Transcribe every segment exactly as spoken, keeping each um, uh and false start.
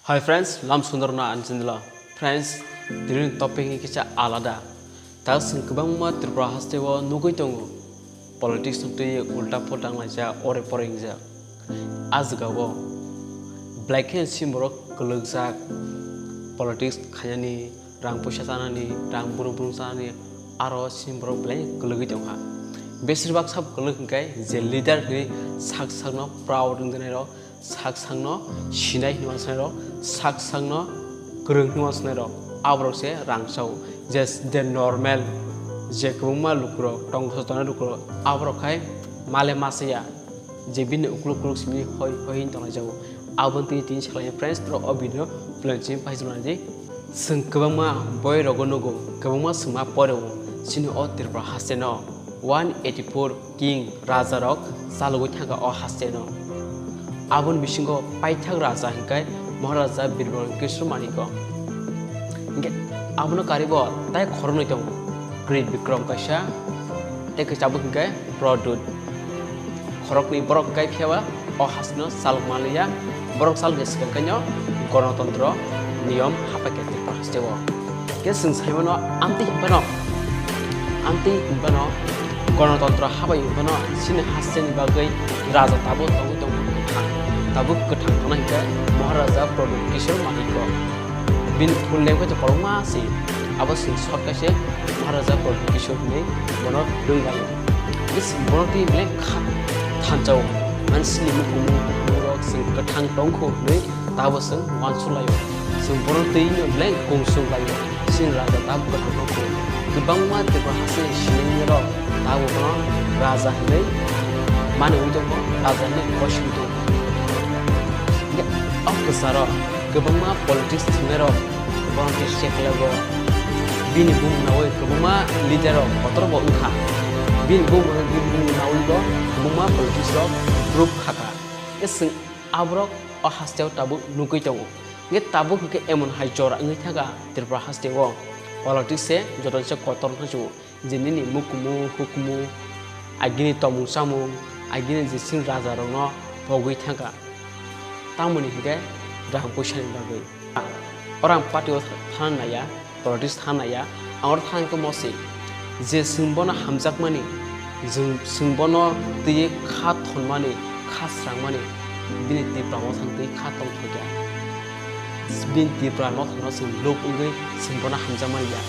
Hi friends, lam sundor na anjindla. Friends, tini topic ni kisa alada. Tak sing kwbangma Tripura haste o nugui tongo. Politics no twi ulta pulta wnglaijak, ore pore wngjak. A jaga o belai kheno sim borok kwlwkjak. Politics khainani, rang puisa chanani, rang brum brum chanani, aro sim borok belai kwlwgwi tongkha. Besir bak sabo kwlwk hwnkhe je leader hinwi sak sakno proud wngjaknairok, sak sakno sinai hinwi uansuknairok, sak sakno kwrwng hinwi uansuknairok, aborok se rang chao. Je, je normal, je kwbangma lukurok, tongthok tongnai lukurok, aborok khai male masaya, je bini ukluk ukluk simi hoi hoi hin tonglaijao. Aboni twi tini salai friends, tro o video plan simi paisima di. Chwng kwbangma boi rogo nugo, kwbangma chwngma poreo, chini o Tripura haste no one eighty four king raja rok chalogwi thangkha o haste no. Aboni bisingo paithak raja hwnkhe Maharaja Birbaram Kishore Maniko. Hwnkhe abono karibo tai khoroknwi tongo, Krit Bikram kaisa, tei kisa bo hwnkhe Produt. Khoroknwi borok hwnkhe phiyaba o hasteno chalok manliya, borok chalokya swkang khaino gonotontro niyom hapaikha Tripura hasteo. Khe chwng saimano amtwi hinphano, amtwi hinphano gonotontro habai hinphano chini hasteni bagwi raja tabuk tabuk tongkha, tabuk kwthang tongnai hwnkhe Maharaja Produt Kishore Maniko. Bini full name khe kwbangma se, abo chwng short khe se Maharaja Produt Kishore hinwi bono rwnglaio. Bini chwng bono twi belai kha thansa-o, mane chini mukumu, mukumurok chwng kwthang tongkhu hinwi tabo chwng uansuk laio. Chwng bono twi no belai kungsuk laio. Chini raja tabuk kwthang tongkhu. Kwbangma Tripura hasteni sinirok tabuk bono raja hinwi manwi tongkho, raja hinwi kosingwi tongkho. Hingkhe o kwcharo kwbangma politics thwngnairok bono twi check khlaibo. Bini bumung naui kwbangma leader rok kotor bo wngkha. Bini bumung, bini bumung naui bo kwbangma politics rok group khakha. Hingkhe chwng aborok o hasteo tabuk nugui tongo. Hingkhe tabuk hingkhe emon hai jora wngwi thangkha Tripura hasteo. Politics se jotono se kotor wngkha se o. Je nini mukumu, hukumu, agini tomung chamung, agini je chini raja rokno pogwi thangkha. Tamoni hingkhe rang puisani bagwi. Orang party o thana naiya, politics thana naiya, ang oro thangkhe mosi. Je chwng bono hamjakmani, chwng, chwng bono twiwi kha thonmani, kha srangmani, bini Tipra mothani twi kha tongthokya. Bini Tipra mothano chwng luk wngwi chwng bono hamjakmani ya.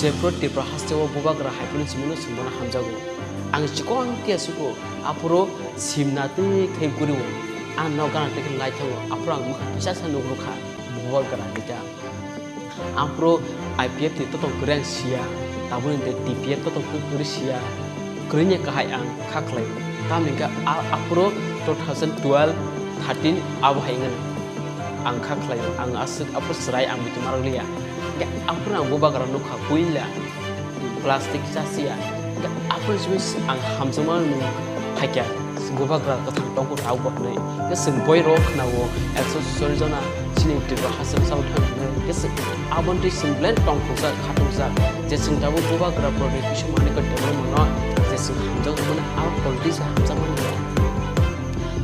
Jephuru Tipra hasteo bubagra hai phano chwngno chwng bono hamjago. Ang chikon khe suko, aphuru simna twi khe guriwo. Ang nok gana twi khe lai thango, aphuru ang mwkhang kisa sa nukrukha bubagra hai ta. Aphuru I P F T totong kwrwi ang siya, tabukni de T P F totong kwrwi siya, kwrwini kahai ang kha khlai. Tamni hwnkhe a-, aphuru two thousand twelve, thirteen abo hai wngmani ang kha khlai, ang aswk aphuru chwrai ang bithi marwk liya. Hwnkhe aphuru ang bubagra nukha puila plastic chasiya. Aphuru simi ang hamjakma nung phaikya, bubagra kwthang tongkho tabuk bo hwnwi. Khe chwng boi rok khwnao, ekso chori jona chini Tripura hasteo chao thang hwnwi. Khe chwng aboni twi chwng belai tongthokjak, khatokjak. Je chwng tabuk bubagra borokni kisa manwi khe development no, je chwng hamjakmani, abo politics bai hamjakmani.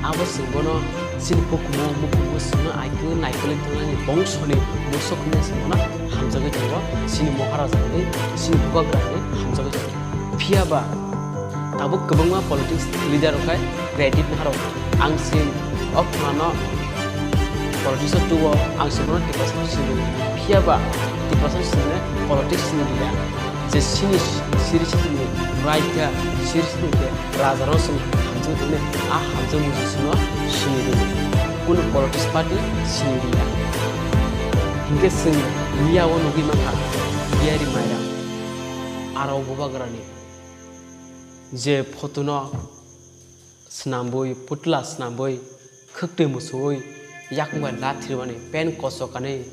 Abo chwng bono chini hukumu, mukumu chwngno aigwi naikolwi tongnani bongsoni bwswk hwnwi chwng bono hamjagwi tongo, chini Maharaja hwnwi, chini bubagra hwnwi hamjagwi tongo. Phiya ba tabuk kwbangma politics leader rok khai creative naharok. Ang chini o phalano politics o tuo, ang chini bono Tiprasa sini. Phiya ba Tiprasa sini politics ni liya. Je chini siri sini raida, siri sini ke raja rok sini hamjak tongni, a hamjak mujung sino sini rwdi. Kunu politics party sini rwya. Hingke chwng miya o nugwi mankha, Bihari Mairam. Aro bubagrani je photo no swnambwi, putla swnambwi, khwktwi muchungwi, yakung bai lathirmani, pen kochok kanwi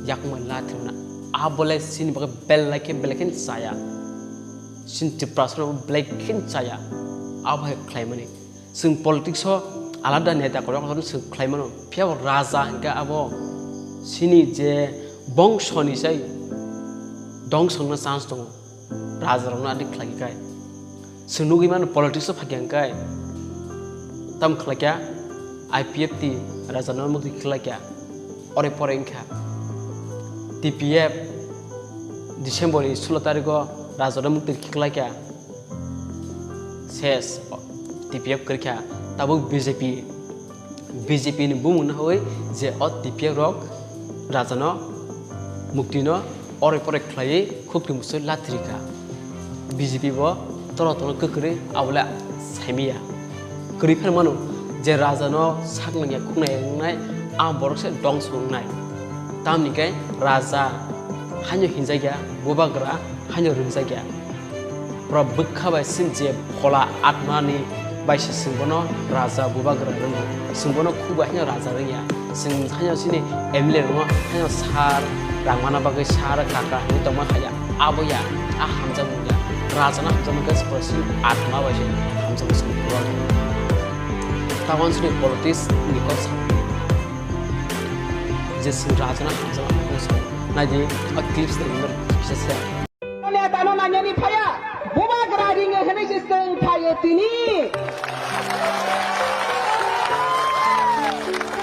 yakung bai lathirmani. Abole chini bagwi belai khe, belai khe chaya. Chini Tiprasano belai khe chaya. Abo hai khlaimani. Chwng politics o alada neta kotor kotor chwng khlaimano. Phiya bo raja hwnkhe abo chini je bongsoni sai dongso wngna chance tongo. Rajarokno adi khlai khe kai. Chwng nugwi mano politics o phai khe ang kai. Tamo khlai kha I P F T rajarokno mukti khlai kha. ore pore wngkha. T P F December ni sulo tarikh o Raja no mukti khiklaikha. Ses, T P F kwrwikha, tabuk B J P, B J P ni bumung no hoi je o T P F rok Raja no mukti no ore pore khlaiwi khukti musui lathirikha. B J P bo toro toro kwkrwi abole saimiya. Kwrwi phano mano je Raja no sak nangya khuknai wngnai a borok se dongso wngnai. Tamni khe Raja haino hinjakya, Bubagra haino rwngjakya. Pura bwkha bai chwng je phola atmani bai se chwng bono Raja Bubagra rwngo. Chwng bono khuk bai haino Raja rwngya. Chwng haino chini M L A rokno haino sir, rang mana bagwi sir, kaka hinwi tongma khaya. Abo ya, a hamjakmung ya. Raja no hamjakmung khe pura chini atma bai se hamjakmung chwng pura. Tabuk chini politics ni kok sa. Je chwng Raja no hamjakmung kok sa. Naidi, a clips naidi, kisa se. Netano nanyani phaya, Bubagra ringe hwnwi se chwng phaio tini.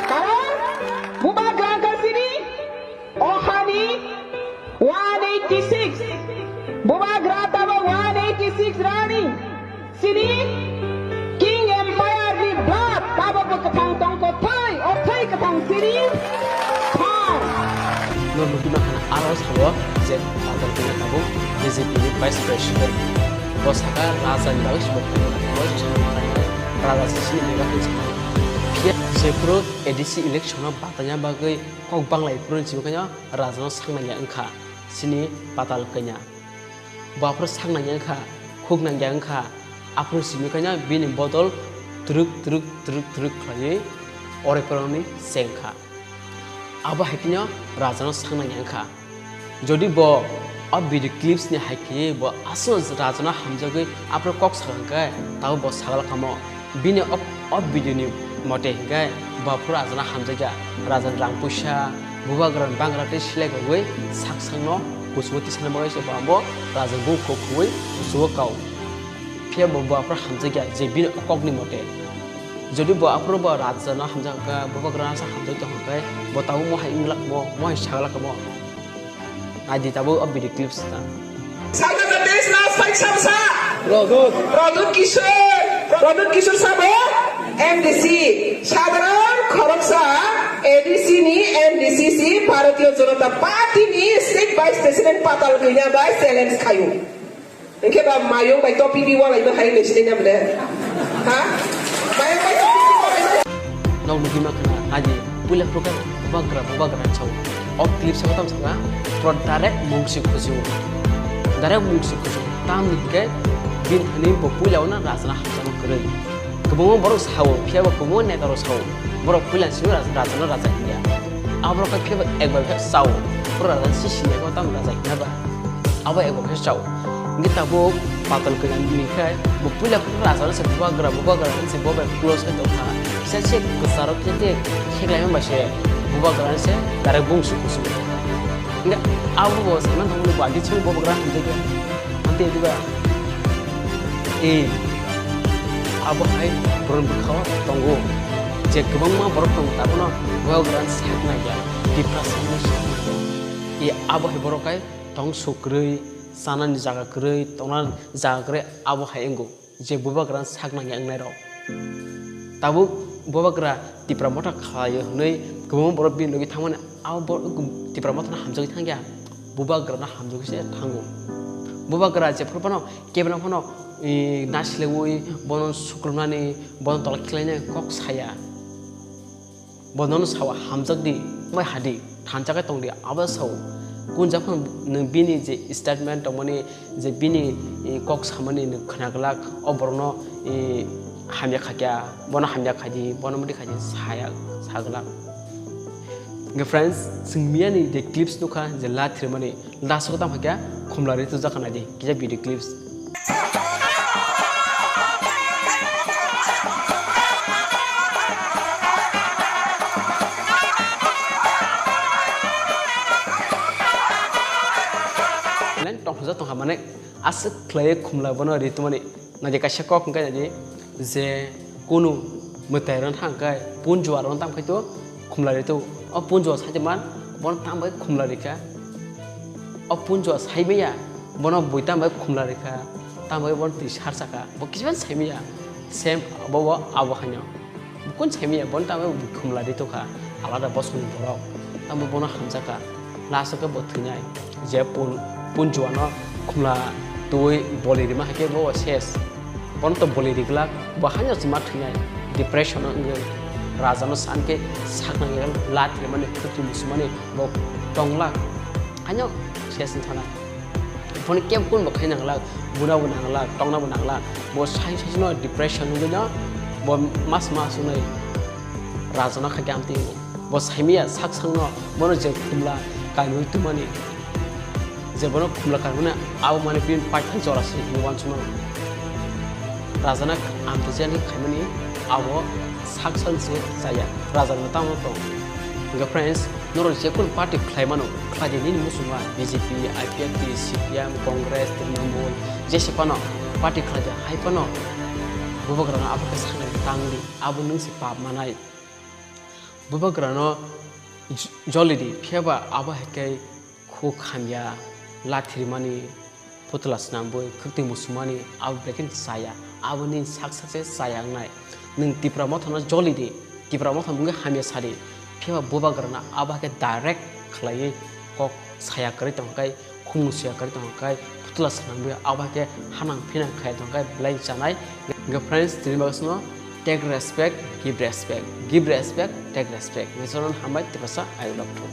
Karon Bubagra wngkha chini o hani one eighty six. Bubagra tamo one eighty six rani. Chini King Empire ni blood, tabok bo kwthang tongkho thwi, o thwi kwthang chini thang. No nugwi mankha aro sabo je Patal Kanya tabuk B J P ni Vice President. Bo saka Raja ni bagwi se bo khaina, bo se sakha Raja se chini mega khe sakha. Phiya jephuru A D C election no batanya bagwi kok banglai phuru chini kanya Raja no saknangya wngkha chini Patal Kanya. Bo aphuru sak nangya wngkha, khuk nangya wngkha, aphuru simi kanya bini bodol twrwk twrwk twrwk twrwk khlaiwi ore poroni se wngkha. Abo hai kheno Rajano sak nangya wngkha. Jodi bo o video clips ni hai khaiwi bo aswk Rajano hamjagwi aphuru kok sakha hwnkhe, tabuk bo sagala kamo. Bini o, o video ni mote hinkhe bo aphuru Rajano hamjakya, Rajani rang puisa, bubagrani bangra tei silai kagwi sak sakno kuchugo tisana bagwi se bo abo Rajani bumung kok khugwi kuchugo kao. Phiya bo, bo aphuru hamjakya je bini o kokni mote. Jodi bo aphuru bo Rajano hamjak hwnkhe, bubagrano sa hamjak tong hwnkhe, bo tabuk mohai wngla kamo, mohai sagala kamo. Naidi tabuk o video clips ta. Salmana Deshmukh phai sabo sa. Pradut. Pradut Kishore. Pradut Kishore sabo M D C. Sadharan khoroksa A D C ni M D C si Bharatiya Janata Party ni state vice president Patal Kanya bai challenge khayo. Hwnkhe ba mayung bai topi bi walai no hai le sinai nam le. Ha? Mayung bai topi bi walai no. Nok nugwi ma khna, aji, puila phuru khe bubagra, bubagra hinwi sao. O clip sao tamo sakha, pro direct mungsi khusu. Direct mungsi khusu. Tamni hinkhe bini thani bo puila o na Rajano hamjakma kwrwi. Kwbangma borok sao, phiya bo kwbangma neta rok sao. Borok puila simi Raj-, Rajano Raja hinya. Aborok khe phiya bo ekbar khe sao. Pro Rajano si sinai khe tamo Raja hinya ba. Abo ego khe chao. Hingke tabuk Patal Kanya ni khai bo puila phuru Raja no se bubagra, bubagra hinwi se bo bai close khe tongkha. Kisa se kwcharo khe te kheklai man bai se bubagra se direct bung su kusu. Hingke abo bo se man thangmani bo adi chwng bubagra hamjai khe. Ante diba? E, abo hai borok bwkhao tongo. Je kwbangma borok tongo, tabono bubagra sak naiya, depression ni sak naiya. E, abo hai borok hai tong sukrwi, chanani jaga kwrwi, tongnani jaga kwrwi, abo hai wngo je bubagra sak nangya wngnairok. Tabuk bubagra Tipra Motha khlaio hwnwi kwbangma borok bini logi thangmani, abo bo-, Tipra Mothano hamjagwi thangya, bubagrano hamjagwi se thango. Bubagra jephuru phano kebengno phano, e, nasilaiwi bono sukrumnani, bono tola khilainani kok saya. Bo nono sao hamjak di, mai hadi, thansa khe tong di, abo sao. Kun japhang nwng bini je statement tongmani, je bini, eh, kok samani nwng khna glak, o borokno, eh, hamya kha kya, bono hamya khai di, bono mudi khai di, saya, sa glak. Hingke friends, chwng miyani je clips nukha, je la thwrwmani, last o tamo khe khumla ri tujak nai di, kisa video clips. Len tongthokjak tongkha mane aswk khlaiwi khumla bono ri tongmani. Naidi kaisa kok hwnkhe naidi je kunu mwtai rwna thang khe pun juar rwna tamo khai to khumla ri to. O punjua saitongma, bono tamo bai khumla rikha. O punjua saimaya, bono bui tamo bai khumla rikha. Tamo bai bono twi sar saka. Bo kisima saimaya. Same abo bo abo haino. Bukun saimaya, bono tamo bai khumla ri tokha. Alada bosongni borok. Tamo bono hamjakha. Last o khe bo thwinai. Je pun, punjuano khumla twi boli rima hai khe bo ses. Bono to boli riglak, bo haino se ma thwinai, depression o wngwi, rajano san khe saknai, lat rimani, khwtwi musumani bo tonglak, haino ses wng thana. Bono kebo kun bo khai nanglak, buna bo nanglak, tongna bo nanglak, bo sai sai no depression wngwi no bo mas mas wngnai rajano khai khe amtwi bo saimaya sak sakno bono je khumla kainwi twmani. Je bono khumla karmani abo mani bini paithak jora se hinwi uansukmano. Rajana amtwjani khaimani abo sak sak se chaya. Rajana tamo tong. Hingkhe friends, norok jekunu party khlaimano, khlaidi nini muchungma B J P, I P F T, C P M, Congress, Trinamool, jese phano party khlaidi hai phano bubagrano abo khe sanai tangdi, abo nwng se pap manai. Bubagrano j-, jolidi, phiyaba abo hai khe khuk hamya, lathi rimani, putla swnambwi, khwtwi musumani, abo belai kheno chaya. Aboni sak sak se chaya wngnai. Nwng Tipra Mothano jolidi, Tipra Motha mungwi hamya sadi. Phiyaba bubagrano abo hai khe direct khlaiwi kok saya kwrwi tongkha khe, khumung saya kwrwi tongkha khe, putla swnambwi abo hai khe hanang phinang khai tongkha khe belai chanai. Hingkhe friends, tini bagwi chwngno take respect, give respect, give respect, take respect. Hingkhe chwngno hambai, Tiprasa, I love you.